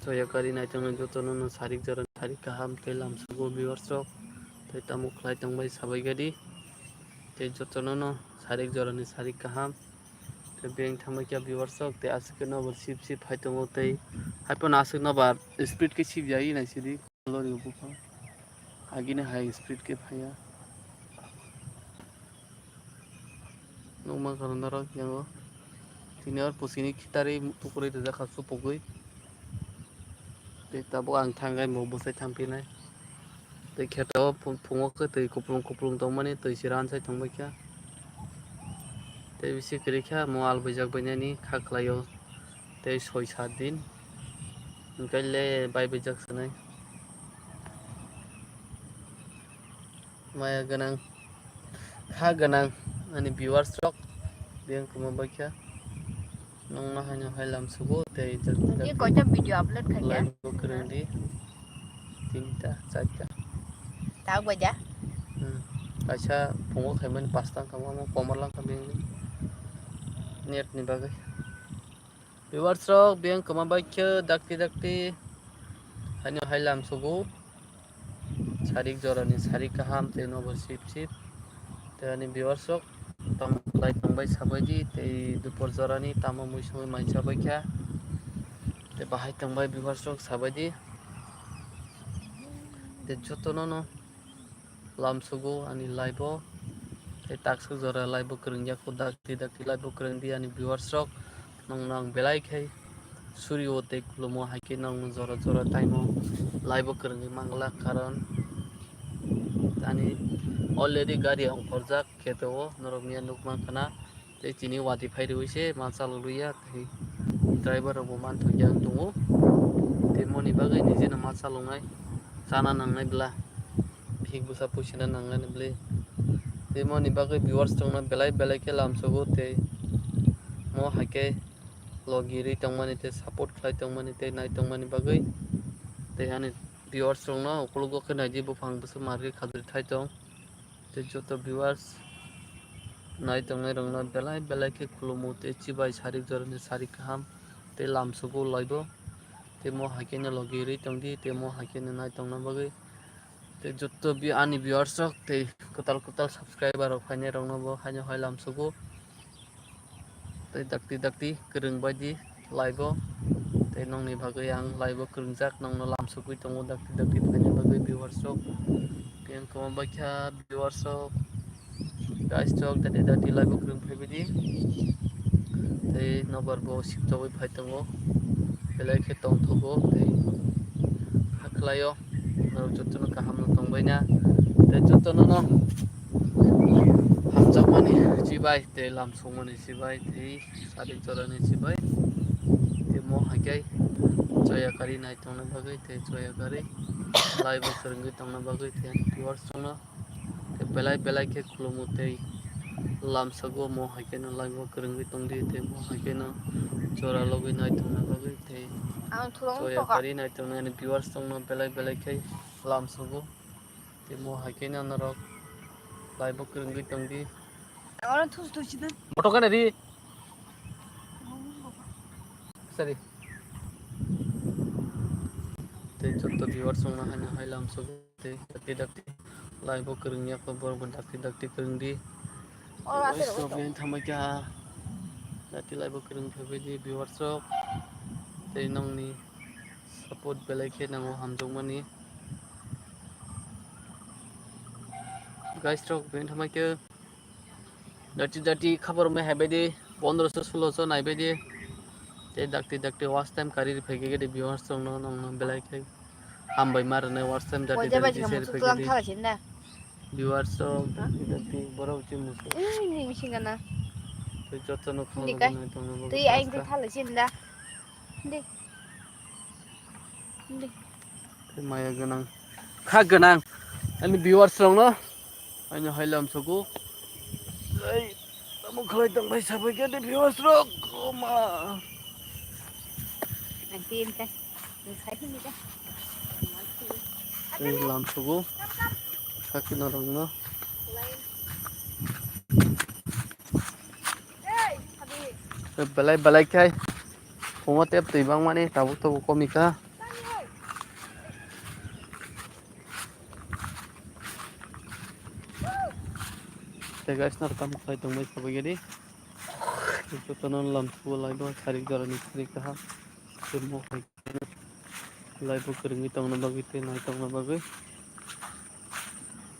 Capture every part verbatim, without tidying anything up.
Soyakari naitongno jotono no sarik jorani sarik kaham tei lamsogo viewers rok. Tei tamo khlai tongbai sabai gadi. Tei jotono no sarik jorani sarik kaham. Tei beng thangbai kha viewers rok tei aswk no bo sip sip hai tongo tei hai phano aswk no ba speed khe sip ya naisidi. Lori o buphang. Agini high speed khe phaiya. Nukmankha norok yango. Tini or pusini khitarwi tukurwi rijak kha supugwi. Tei tabuk ang thangkhe bo bwsai thangphinai. Tei kheto phungo khe twi kuplung kuplung tongmani twi se ransai tongbaikha. Tei bisi kwrwikha mo albuijak bainani kha khlaio. Tei soi sat din hwnkhe le bai baijak swnai. Maya gwnang, kha gwnang ani viewers rok biyang kwma baikha. Nongno haino hai lamsugo tei jat-, Nungki jat-, koita video upload khaikha? Live bo kwrwng di. Tinta, charta. Tak baja? Hmm. Kaisa phungo khaimani pasta wngkha, omo komor langkha biyang net ni bagwi. Viewers rok, biyang kwma bai khe dakti dakti haino hai lamsugo. Sarik jorani sarik kaham tei nobo sip sip. Tei ani viewers rok tamo khlai tongbai sabaidi tei dupor jorani tamo mui songwi mai chabaikha. Tei bahai tongbai viewers rok sabaidi. Tei jotono no lamsugo ani live o. Tei taksuk jora live o kwrwngya kho dakti dakti live o kwrwngdi ani viewers rok. Nongno ang belai khe suri o tei khulumo hai khe nongno jora jora time o live o kwrwngwi mangla karon ani already gari ongkhorjak kheto o norok miya nukmankha na. Tei chini watwi phai rwi se ma chalok rwya tei driver rok bo manthokya wng tongo. Tei moni bagwi nijeno ma chaloknai chana nangnai bwla. Bihik bwsa puisano nangnani bwle. Tei moni bagwi viewers rokno belai belai khe lamsogo tei mo hai khe logi rwi tongmani tei support khlai tongmani tei nai tongmani bagwi. Tei ani viewers rokno ukologo khe naidi buphang bwswk markhe khajri thai tong. Tei joto viewers nai tongnai rokno belai belai khe khulumo tei chibai sarik jorani sarik kaham tei lamsogo laibo. Tei mo hai kheno logi rwi tongdi tei mo hai kheno nai tongna bagwi. Tei joto bi-, ani viewers rok tei kwtal kwtal subscriber rok phainai rokno bo haino hai lamsugo. Tei dakti dakti kwrwng baidi live o. Tei nongni bagwi ang live o kwrwngjak nongno lamsugwi tongo dakti dakti phainai bagwi viewers rok. Tei ang kwma baikha viewers rok. Guys rok dakti dakti live o kwrwng phaibaidi. Tei nobar bo siptogwi phai tongo. Belai khe tongthogo tei hakhlaio. Norok jotono kaham no tongbaina. Tei jotono no hamjakmani chibai tei lamsokmani chibai tei sarik jorani chibai. Tei mo hai khe choya kari nai tongna bagwi tei choya kari live o kwrwngwi tongna bagwi tei ani viewers rokno tei belai belai khe khulumo tei lamsago mo hai kheno live o kwrwngwi tongdi tei mo hai kheno jora logwi nai tongna bagwi tei choya kari nai tongnani viewers rokno belai belai khe lamsago tei mo hai kheno norok live o kwrwngwi tongdi. Oro thus thus sida. Motor kana ri. Sorry. Tei joto viewers rokno haino hai lamsago. Tei dakti dakti live o kwrwngya kho borok bo dakti dakti kwrwngdi. Oro aswk Voice rok tongkha. Thamai kha dakti live o kwrwng phaibaidi viewers rok tei nongni support belai khe nango hamjakmani. Guys rok bini thamai khe. Dati dati khabar mai hai baidi, pondroso, suloso nai baidi. Tei dakti dakti watch time kari ri phai khe de viewers rok no, nong no belai khe hambai ma rwnai watch time dati Waisa dati baji share khamu phai tuklang khe de. Thala sin da. Viewers rok Ha? Dati dati borok je musu. Ui, ni misi gana. Tei joto no khama Ni kai. Gana tong no. Tei aing tei thala sin da. Di. Di. Tei maya gwnang, kha gwnang ani viewers rok no. Ani hai lam sugo. Ei, tamo khlai tong bai sabai khe de viewers rok. Oma. Ang tin ka. Ang sai tin ka. Ei, lam sugo. Sakina rok no. Ei, belai belai khai. Phungo tep twi bangmani tabuk tabuk komika. Tei guys, naro tamo khlai tongmani sabai gari. Jotono lamsugo live o sarik jorani sarik kaha. Tei mo hai live o kwrwngwi tongna bagwi tei nai tongna bagwi.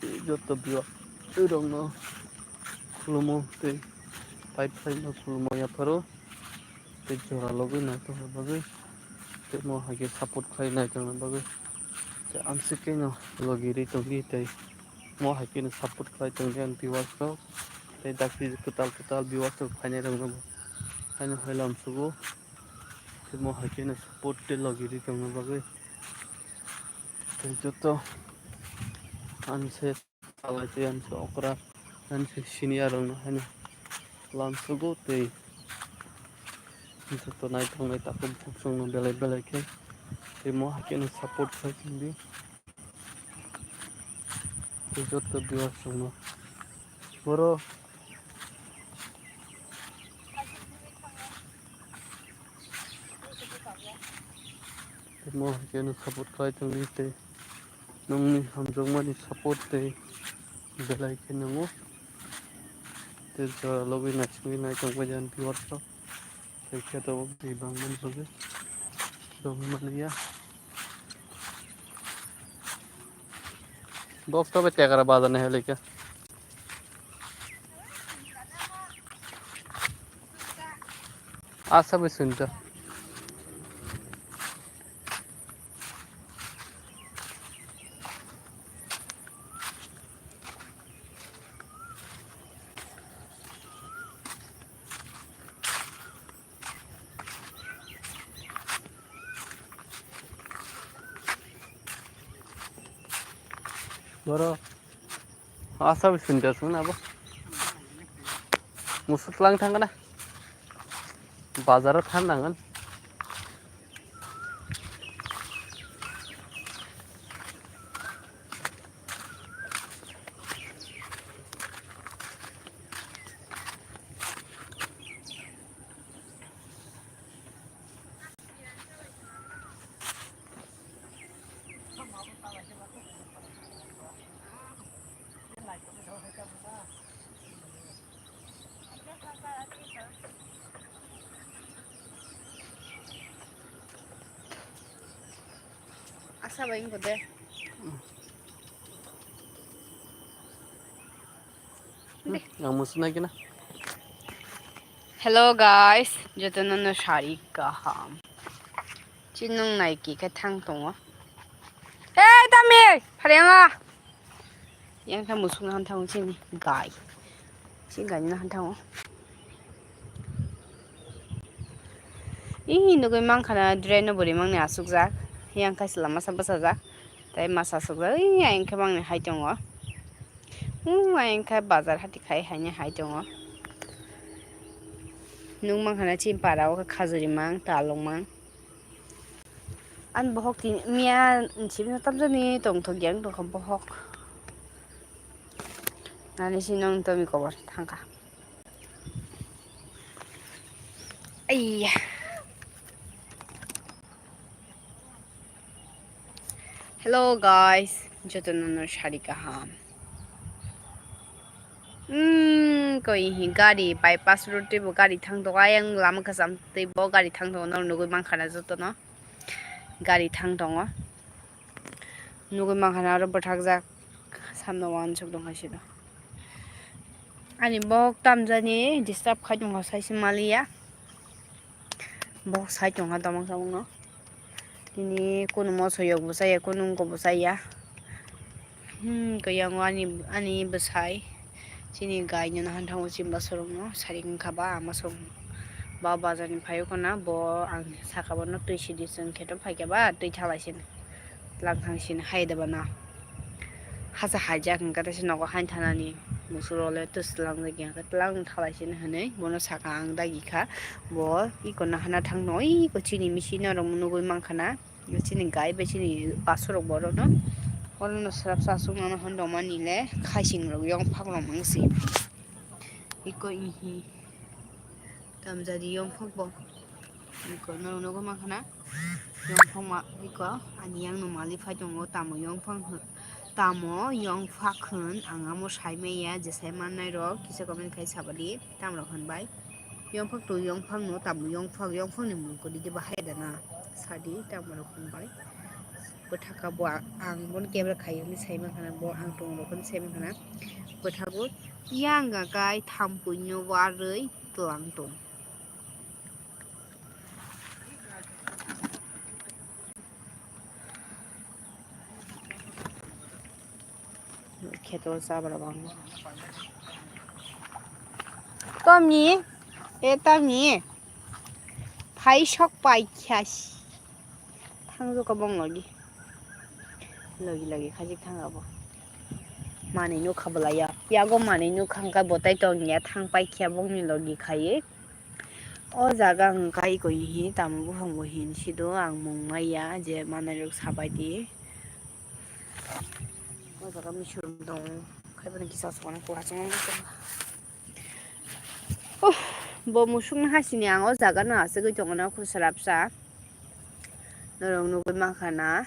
Tei joto viewer rokno khulumo tei pipe khlaino khulumo yapharo. Tei jora logwi nai tongna bagwi. Tei mo hai khe support khlai nai tongna bagwi. Tei amswk khe no logi ri tongdi tei mo hai khe no support khlai tongdi ang viewers rok. Tei dakti kwtal kwtal viewers rok phainai rokno bo haino hai lamsugo. Tei mo hai khe no support tei logi ri tongna bagwi. Tei joto ani se salai tei ani se okra ani se senior rokno haino lamsugo tei joto nai tongnai takhuk bukhuk chwngno belai belai khe tei mo hai khe no support khlai tongdi. Tei joto viewers rokno boro tei mo hai khe no support khlai tongdi tei nongni hamjakmani support tei belai khe nango. Tei jora logwi naisingwi nai tongbai jani viewers rok. Tei khe tabuk twi bangmani bagwi tongwi manliya. Box to bai tekara bazar ni hai laikha. Asa bai sunta. Boro asa bai sunta sung na bo. Musuk lang thang na. Bazar o thang nangan. Asa bai wngkha de. Ang musu nai kena. Hello guys, jotono no sari kaham. Chinung nai ki khe thang tongo. Hey Tamir, pharianga. Yang khe musuk han thang chini gai. Chin gai na han thang. Ih, nugui mankha na drain no bwrwi mangni asukjak. Yang khe lama sa bwsajak. Tei masa asukjak. Ih, yang khe mangni hai tongo. Hmm, ayang khe bazar hati khai haini hai tongo. Nung mankha na chini para o khe khajuri mang, talung mang. Ani bohok tini miya sibini tamjani tongthok yang tongkha bohok. Nani sini nong tomi kobor thangkha. Aiya. Hello guys, jotono no sari kaham. Hmm, koi hi gari bypass road tei bo gari thang tongo, ayang lama kwcham tei bo gari thang tongo, norok nugui mankha na jotono gari thang tongo. Nugui mankha na aro bwthakjak samno uansuk tongkha siro. Ani bok tamjani disturb khai tongkha saisi maliya. Bok sai tongkha tamang tamang no. Tini kunu moso yok bo chaya, kunu wngkok bo chaya. Hmm, kaya ngo ani, ani bwsai. Chini gai no nahan thango chini bwsarok no. Sari wngkha ba ama song. Ba bazar ni phai wngkha na bo ang saka bo no twi sidi chwng khe to phai khe ba twi thalai sini. Tlang thang sini hai da ba na. Hasa haijak hwnkha tei se nogo hain thanani musuk rok le twslang jagya hwnkha tlang thalai sini hinwi bono saka ang dagi kha. Bo iko nahana thang no iko chini misi norok nugui mankha na chini gai bai chini basurok borok no oro no swrapsa aswk mano hwn rwmani le khaising rok yong phak rok mangsi iko ihi. Tamjadi yongphok bo. Iko norok nogo mankha na. Yongphok ma iko ani yang no mali phai tongo tamo yongphok hwn. Tamo yongphak hwn, ang amo saimanya, je sai mannai rok kisa comment khai sabadi, tamrok hwn bai. Yongphak to yongphak no, tamo yongphak, yongphak ni mung kwrwi de bahai da na, sadi, tamrok hwn bai. Bwthaka bo a-, ang bono camera khai hwnwi sai mankha na, bo ang tong rok hwnwi sai mankha na. Bwthago yang ga kai thampui no warwi tlang tong. Kheto jabra bang. Tomni, e tomni. Phai sok pai kha si. Thang joko bong logi. Logi logi khajik thang abo. Manwi nukha bwlaiya. Yago manwi nukha hwnkhe bo tai tongya thang pai kha bongni logi khaiwi. O jaga hwnkhe koi hi tamo buphang bo hin sido ang mung maya je manai rok sabai di. O jaga misurum dong. Khaibani kisa sokna kuha chwng. Uh, bo musukno hasini ang o jaga no asugwi tongna khusrapsa. Norok nugwi mankha na,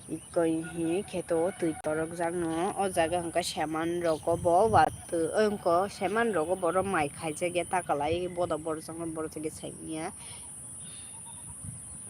ikoi hi kheto twi torok jakno. O jaga hwnkhe seman rogo bo watwi, o wngkha seman rogo borok mai khaijak ya, ta kwlai bodo borok jakno borok jakya saimanya.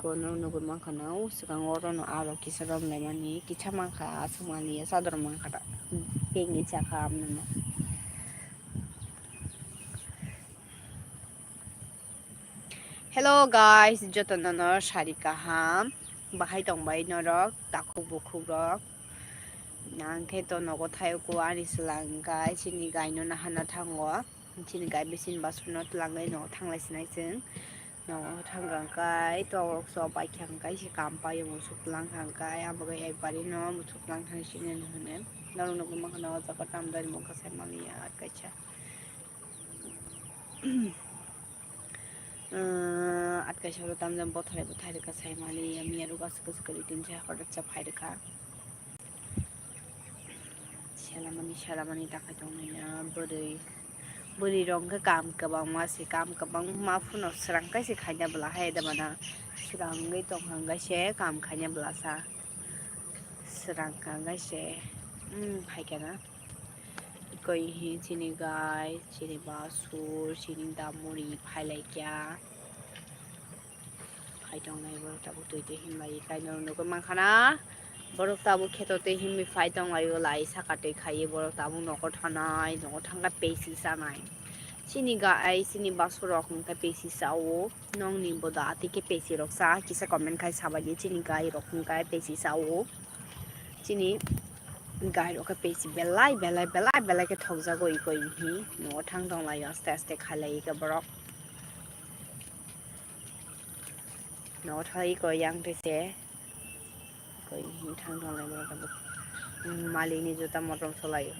Kono nugwi mankha na, o swkang oro no aro kisa romlaimani, kisa mankha aswk manliya, chador mankha da, pengwi chakha amno. Hello guys, jotono no sari kaham, bahai tongbai norok, takhuk bukhuk rok, nang khe to nogo thayuku ani swlang kai, chini gaino nahana thango. Chini gai bisin basurno twlangwi no thanglai sinai chwng. No thangkha hwnkhe to sok bai kha hwnkhe se kam paio musuk twlang kha hwnkhe abo khe ekbari no musuk twlang thang sini hwnwi. Norok nugwi mankha na o jaga tamdari mokha sai manliya at kaisa. At kaisa oro tamjani bothai bothai rwkha sai manliya miya rok aswk aswk kwrwi tin sa hothat sa phai rwkha. Selamani selamani takhai tongmani bwrwi. Bwrwi rok hwnkhe kam kwbangma se, kam kwbangma phano swrang kaisa khaina bwla hai da mana. Swrang wngwi tongkha hwnkhe se kam khaina bwlasa. Swrang kha hwnkhe se, hmm, phaikha na. Koi hi chini gai, chini basur, chini damuri phailaikha. Phai tongnai borok tabuk twi twi himlai kainwi nugwi mankha na. Borok tabuk kheto twi himwi phai tonglaio lai saka twi khaiwi borok tabuk nogo thanai nogo thangkha pesi chanai. Chini gai chini basurok hwnkhe pesi chao. Nokni boda atwi khe pesi rok cha kisa comment khai sabaidi chini gai rok hwnkhe pesi chao. Chini gai rok khe pesi belai belai belai belai khe thokjago ikoi hi nogo thang tonglaio aste aste khailai khe borok. Nogo thai ko yang te se. Ko thang thang lai mo tabuk. Malik ni juta motom solai.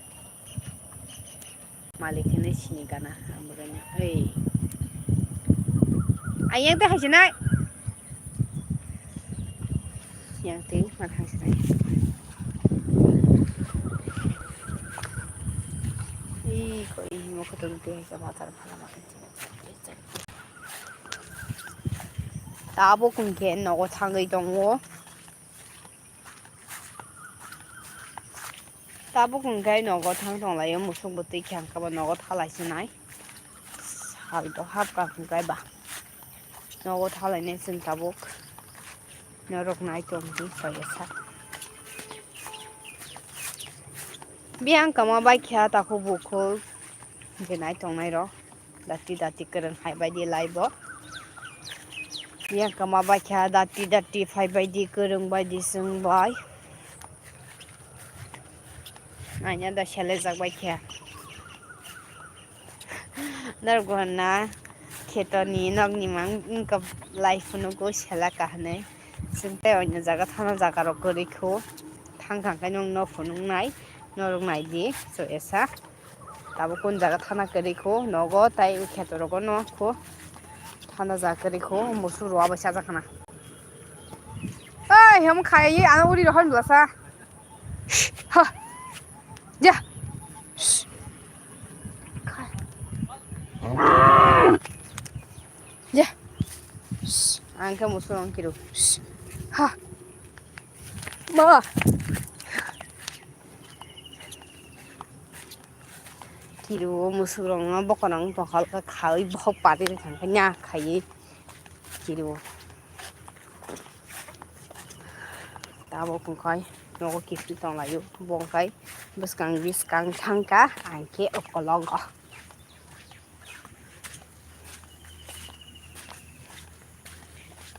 Malik ni sini kana amrani. Hey. Ayang te hasinai. Yang te ma hasinai. Ih, ko ih mo ko tum te sa matar phala matar. Tabuk hwnkhe nogo thangwi tongo. Tabuk hwnkhe nogo thang tonglaio, musuk bo twi khe ang khe bo nogo thalai se nai. Sal to hap ka hwnkhe ba. Nogo thalai nai chwng tabuk. Norok nai tong di koi sak. Biyang kama bai khe takhuk bukhuk hwnkhe nai tongnai rok. Dati dati kwrwng hai bai di lai bo. Yang kama bai kha dati dati phai bai di kwrwng bai di chwng bai. Aina da selejak bai kha. Norok na kheto ni nok ni mang wngkha lai phunuk o sela kahne. Chwng tei oino jaga thana jaga rok kwrwi kho. Thang thang khe nwng nok phunuk nai norok nai di so esa. Tabuk kun jaga thana kwrwi kho, nogo tai kheto rogo no kho. Thana jaga kwrwi kho, musuk rok abo chajakna. Oi, hem khai, ano uri rohor dua sa. Ha. Ja. Ja. Ang khe musuk rok kiro. Ha. Ba. Kiriwo musukrokno bokhorok wng tongkha, khawi bokhok pari rwkha, nya khaiwi kiriwo. Tabuk wngkhai nogo kiphil tonglaio, bo wngkhai bwskang biskang thangkha, ang khe ukologo.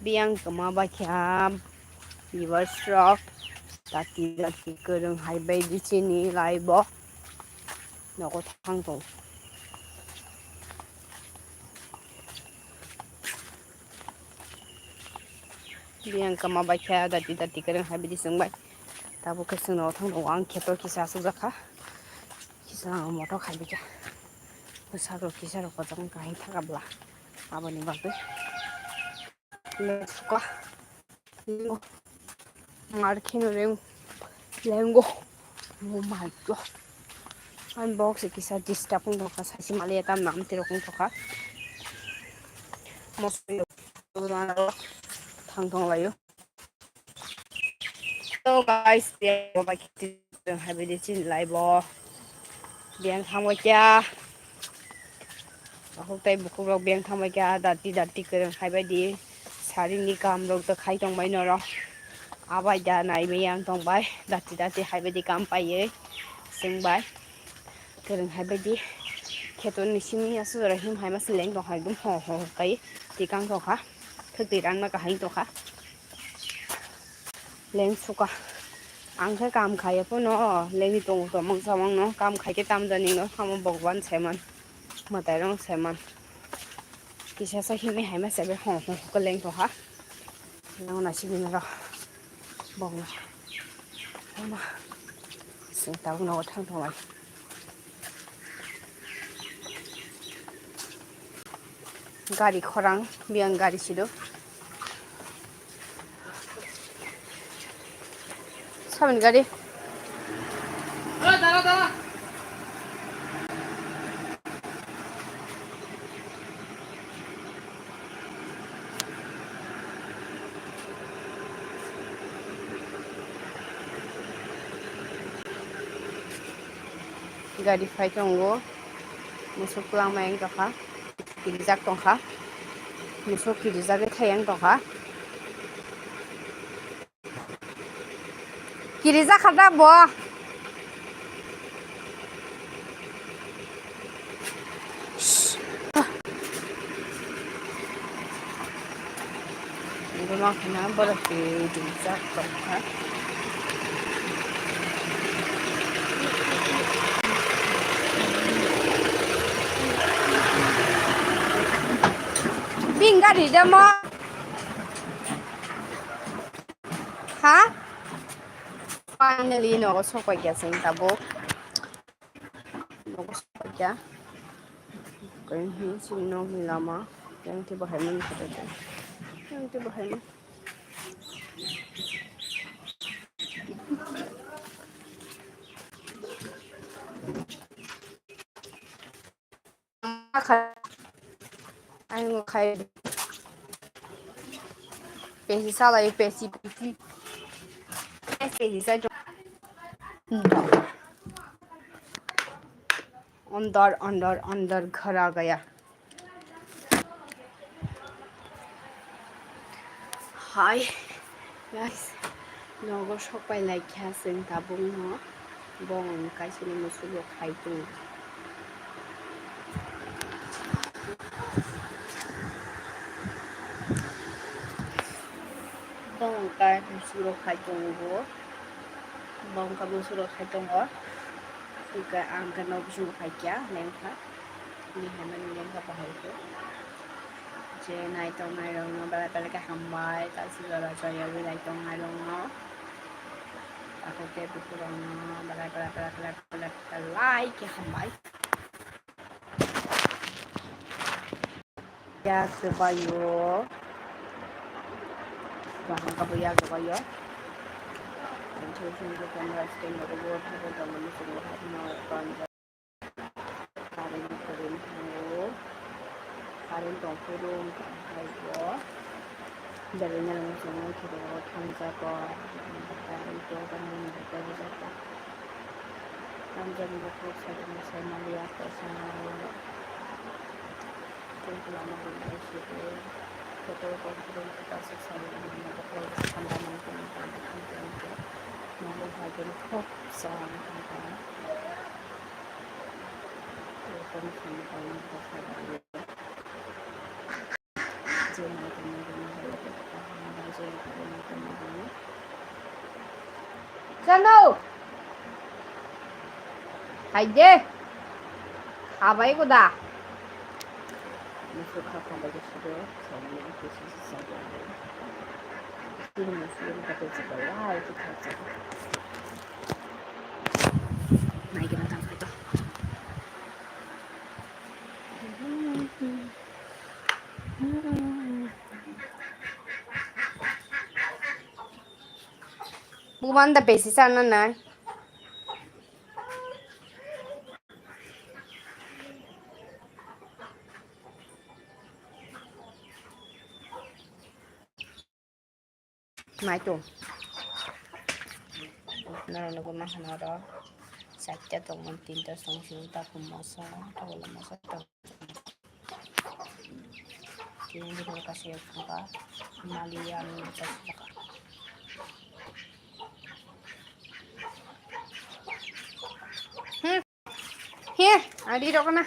Biyang kwma baikha viewers rok, dati dati kwrwng hai bai di chini live o nogo thang tong. Biyang kwma baikha dati dati kwrwng hai bai di chwng bai. Tabuk khe chwng nogo thang tongo, ang kheto kisa aswk jakha. Kisa ang moto khai bikha. Bwsarok kisarok kochok wngkha hai thaka bwla. Aboni bagwi. Lengo. Lengo. Mar kheno reng. Lengo. Oh my God. Ang box se kisa disturb wng tongkha, saisi maliya tam nam tirok wng tongkha. Mosoi thang tong laio. So guys, biyang bo bai khe twi kwrwng hai bai di chini live o. Biyang thangbai kya. Ahuk tai bukhuk rok biyang thangbai kya, dati dati kwrwng hai bai di. Sari ni kam rok to khai tong bai norok. Abai da nai bai yang tong bai. Dati dati hai bai di kam paiwi. Sing bai. Kwrwng hai bai di. Kheto ni simi asu jora him hai ma se leng tong hai dum ho ho kai. Tikang tong kha. Thwk twi rang na kahai tong kha. Leng suka. Ang khe kam khaiya phano lengwi tongo tongmung samung no. Kam khai khe tamjani no samo Bhagwan saiman. Mwtai rok saiman. Kisa sa himwi hai ma se be ho ho ho leng tong kha. Nang na simi no ro. Bong no. Ama. Sing tabuk no thang thang lai. Gari khorang, biyang gari sido. Sabini gari. Gari phai tongo, musuk kwlangma wng tongkha, kirijak tongkha, musuk kirijagwi thai wng tongkha. Kirijak kha da bo. Borok hwnna borok twi rijak tongkha. Bini gari de mo. Ha? Finally, nogo sokphaikha chwng tabuk. Nogo sokphaikha. Kaya hwnwi chini nokni lama. Yang tei bahai mani khatai. Yang tei bahai mani. Ang khai. Pesi salai, pesi, pesi. Pesi sa jo. Andar, andar, andar ghar aa gaya. Hi guys, nogo sokpai laikha chwng tabukno, bong kaisini musugo khai tongo. Bong kai musugo khai tongo, bong ka musugo khai tongo, hwnkhe ang khe nok bisingo phaikha lengkha. Ni hai mani lengkha bahai khe. Je naitongnai rokno belai belai khe hambai, kaisa jora joya wi naitongnai rokno. Takhuk tei bukhuk rokno belai belai belai belai belai belai khe hambai. Yak se baio. Bahai khe bo yak se baio. Ang thik thik khe camera stand rok bo thaibo tongmani chwng bo hai kheno. Current, current thango. Current tongphuru wngkha hai bo. Belai no muchungma khe bo thangjak o. Current tongkha nini bo tei rijak kha. Amjani bokhorok saimanya saimaliya, kosa tongthwlangma rwmani simi. Kotor kotor khe kaisa saimanya bokhorok thansa mani tongmani tongmani tongmani tongmani. Nangkuk hai khe khok sa wngkha. Kotor samani tongmani bwkha bai. Chano! Haide! Habai ko da! Naigina tangkhaito. Buman da besi sana na. Naitung. Norok nugwi mankha norok. Chaita tongmani, tinta tongmani, takhum moso, tabula moso, tabula. Tini bini kaisa yok thangkha. Maliya ni moso thangkha. Hmm. He, adi rok na.